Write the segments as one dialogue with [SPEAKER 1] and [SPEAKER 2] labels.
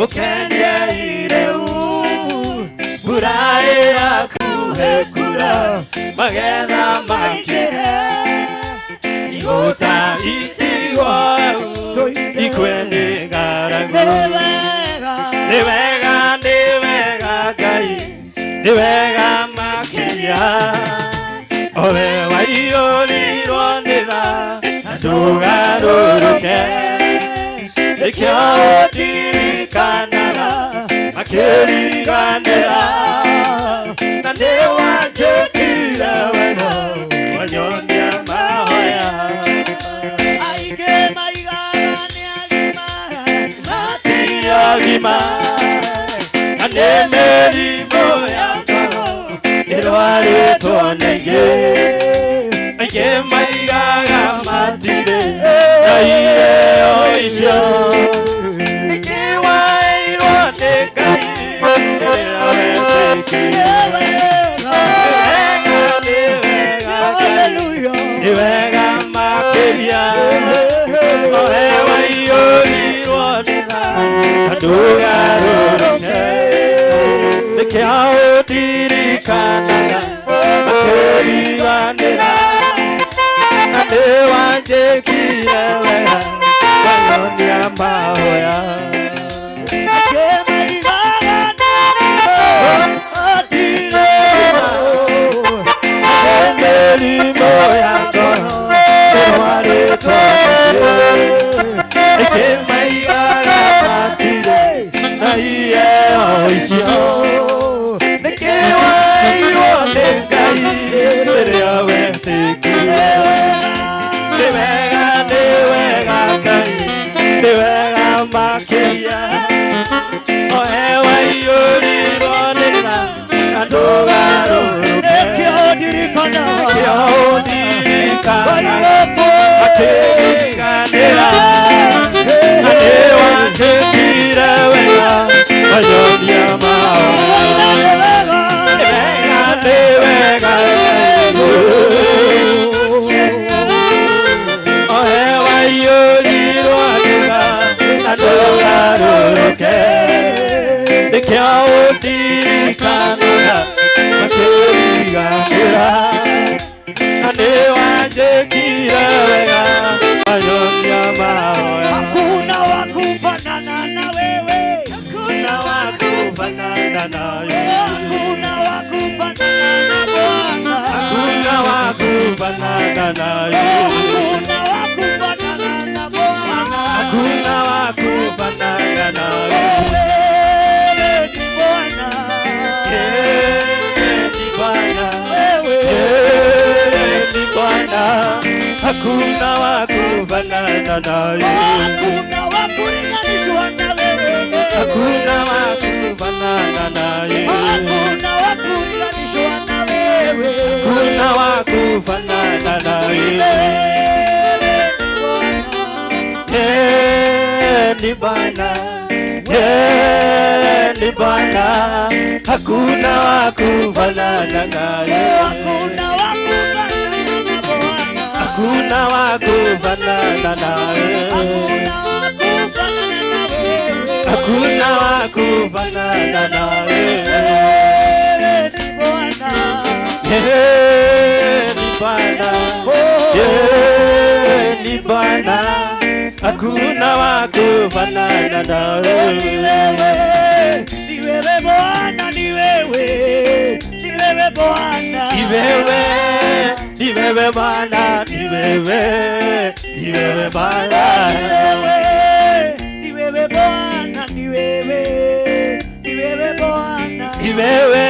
[SPEAKER 1] Mukenie rĩu mbura ĩrakuhe kura magetha maingĩhe igũta itigwo ikwe nĩ ng'aragu. Nĩ wega nĩ wega Ngai nĩ wega makĩria owe waiyũrirwo nĩ tha na ndũgarũrũke nĩkĩo ũndirikanaga makĩriganĩra na nĩ wanjĩkire wega wanyonia mahoya.
[SPEAKER 2] Aingĩ maigaga nĩ agima
[SPEAKER 1] Ti agima na nĩ mĩrimũ ya ngoro ĩrwarĩtwo nĩ ingĩ aingĩ maigaga matirĩ na iheo icio nĩkĩ waheirwo nĩ Ngai rĩrĩa wetĩkirie.
[SPEAKER 2] Nĩ wega.
[SPEAKER 1] Nĩ wega nĩ wega Ngai
[SPEAKER 2] Hallelujah.
[SPEAKER 1] Nĩ wega makĩria owe waiyũrirwo nĩ tha na ndũgarũrũke nĩkĩo ũndirikanaga makĩriganĩra na nĩ wanjĩkire wega wanyonia mahoya.
[SPEAKER 2] Aingĩ maigaga nĩ agima
[SPEAKER 1] Mĩrimũ ya ngoro ĩrwarĩtwo nĩ ingĩ maigaga matirĩ na iheo icio nĩkĩ waheirwo nĩ Ngai rĩrĩa wetĩkirie. Nĩ wega nĩ wega Ngai nĩ wega makĩria ohe waiyũrirwo nĩ tha na ndũgarũrũke
[SPEAKER 2] Nĩkĩo ndirikanaga
[SPEAKER 1] nĩkĩo ũndirikanaga makĩriganĩra na nĩ wanjĩkire wega wanyonia mahoya. Nĩ wega nĩ wega ohe waiyũrirwo nĩ tha na ndũgarũrũke nĩkĩo ũndirikanaga makĩriganĩra na nĩ wanjĩkire wega wanyonia mahoya.
[SPEAKER 2] Hakuna wa kufanana na wewe.
[SPEAKER 1] Hakuna wa kufanana nawe.
[SPEAKER 2] Hakuna wa kufanana na Bwana.
[SPEAKER 1] Hakuna wa kufanana nawe.
[SPEAKER 2] Hakuna wa kufanana na Bwana.
[SPEAKER 1] Hakuna wa kufanana nawe.
[SPEAKER 2] Wewe ni Bwana.
[SPEAKER 1] Yeye ni Bwana.
[SPEAKER 2] Wewe.
[SPEAKER 1] Yeye ni Bwana. Hakuna wa kufanana naye.
[SPEAKER 2] Hakuna wa kulinganishwa na wewe.
[SPEAKER 1] Hakuna wa kufanana naye.
[SPEAKER 2] Hakuna wa kulinganishwa na wewe.
[SPEAKER 1] Hakuna wa kufanana naye.
[SPEAKER 2] Wewe ni Bwana.
[SPEAKER 1] Yeye ni Bwana. Yeye ni Bwana. Hakuna wa kufanana naye.
[SPEAKER 2] Hakuna wa kufanana na Bwana.
[SPEAKER 1] Hakuna wa kufanana naye.
[SPEAKER 2] Hakuna wa kufanana na wewe.
[SPEAKER 1] Hakuna wa kufanana naye.
[SPEAKER 2] Wewe ni Bwana.
[SPEAKER 1] Yeye ni Bwana. Yeye ni Bwana. Hakuna wa kufanana naye.
[SPEAKER 2] Ni wewe, ni wewe Bwana, ni wewe, ni wewe Bwana.
[SPEAKER 1] Ni wewe, ni wewe Bwana, ni wewe, ni wewe Bwana.
[SPEAKER 2] Ni wewe, ni wewe Bwana, ni wewe, ni wewe Bwana.
[SPEAKER 1] Ni wewe,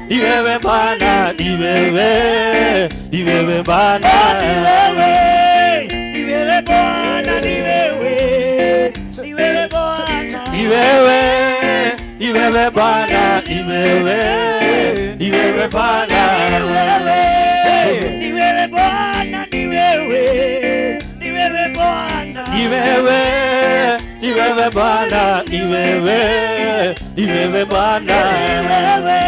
[SPEAKER 1] ni wewe Bwana, ni wewe, ni wewe Bwana.
[SPEAKER 2] Ni wewe, ni wewe Bwana, ni wewe, ni wewe Bwana.
[SPEAKER 1] Ni wewe, ni wewe Bwana, ni wewe, ni wewe Bwana.
[SPEAKER 2] Ni wewe, ni wewe Bwana, ni wewe, ni wewe Bwana.
[SPEAKER 1] Ni wewe, ni wewe Bwana, ni wewe, ni wewe Bwana.
[SPEAKER 2] Ni wewe,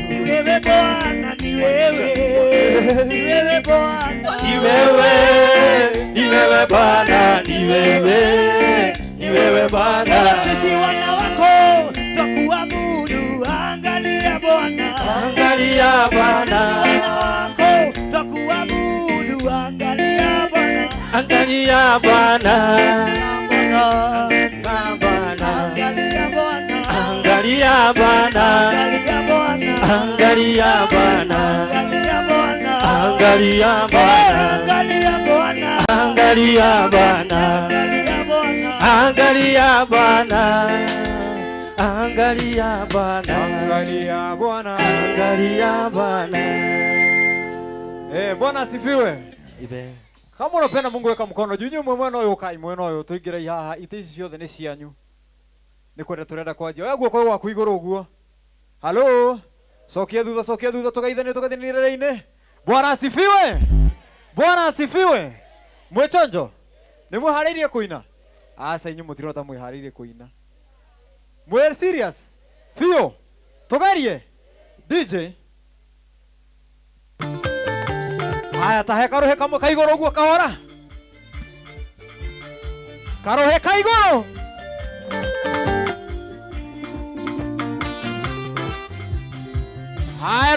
[SPEAKER 2] ni wewe Bwana, ni wewe, ni wewe Bwana.
[SPEAKER 1] Ni wewe, ni wewe Bwana, ni wewe, ni wewe Bwana.
[SPEAKER 2] Sisi wana wako twakuabudu, angalia Bwana,
[SPEAKER 1] angalia Bwana.
[SPEAKER 2] Sisi wana wako twakuabudu, angalia Bwana,
[SPEAKER 1] angalia Bwana,
[SPEAKER 2] angalia Bwana,
[SPEAKER 1] angalia Bwana,
[SPEAKER 2] angalia Bwana,
[SPEAKER 1] angalia Bwana,
[SPEAKER 2] angalia Bwana,
[SPEAKER 1] angalia Bwana,
[SPEAKER 2] angalia Bwana,
[SPEAKER 1] angalia Bwana,
[SPEAKER 2] angalia Bwana,
[SPEAKER 1] angalia Bwana, angalia Bwana,
[SPEAKER 3] angalia Bwana,
[SPEAKER 1] angalia Bwana.
[SPEAKER 3] Bwana asifiwe.
[SPEAKER 1] Ibe.
[SPEAKER 3] Kama unapenda Mungu weka mkono juu nyumwe mwena uyu kai mwena uyu tuingire haha ite ici ciothe ni cianyu. Ni kwenda turenda kwanjia. Oya guoko gwaku iguru uguo. Halo. Cokia thutha tugaithanie tugathinire-inĩ. Bwana asifiwe. Bwana asifiwe. Mwĩchonjo. Nĩ mwĩharĩirie kũina? Aca inyuĩ mũtirona ta mwĩharĩirie kũina. Mwĩ serious? Biũ. Tũgerie. DJ. Haya tahe karuhe kamwe ka igũrũ ũguo kahora. Karuhe ka igũrũ. Haya.